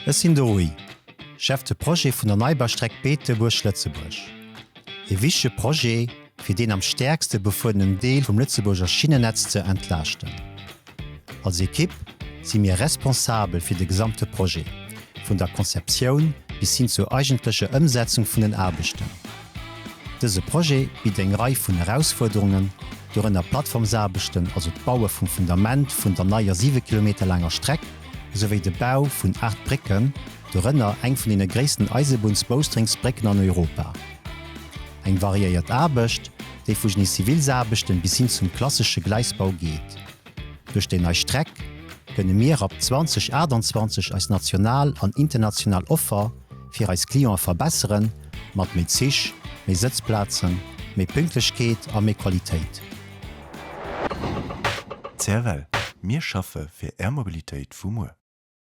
Ech sinn de Rui, Chef de Projet vun der Neibaustreck Beetebuerg-Lëtzebuerg. E wichtege Projet, fir deen am stäerkste befuerenen Deel vum Lëtzebuerger Schinnennetz ze entlaaschten. Als Ekipp si mir responsabel fir de gesamte Projet, vun der Konzeptioun bis hin zur eigentlecher Ëmsetzung vun den Aarbechten. Dëse Projet bitt eng Rei vun Erausfuerderungen, dorënner Plattformsaarbechten, also d'Baue vum Fundament vun der neier 7 Kilometer laanger Streck, esouwéi de Bau vun 8 Brécken, dorënner eng vun deene gréissten Eisebunns-Boustringsbrécken an Europa. Eng variéiert Aarbecht, déi vu Genie-Civilsaarbechten bis hin zum klassesche Gleisbau geet. Duerch déi nei Streck kënne mir ab 2028 eis national an international Offer fir eis Cliente verbesseren, mat méi Zich, méi Sëtzplazen, méi Pünktlechkeet a méi Qualitéit. CFL, Mir schaffe fir Är Mobilitéit vu muer.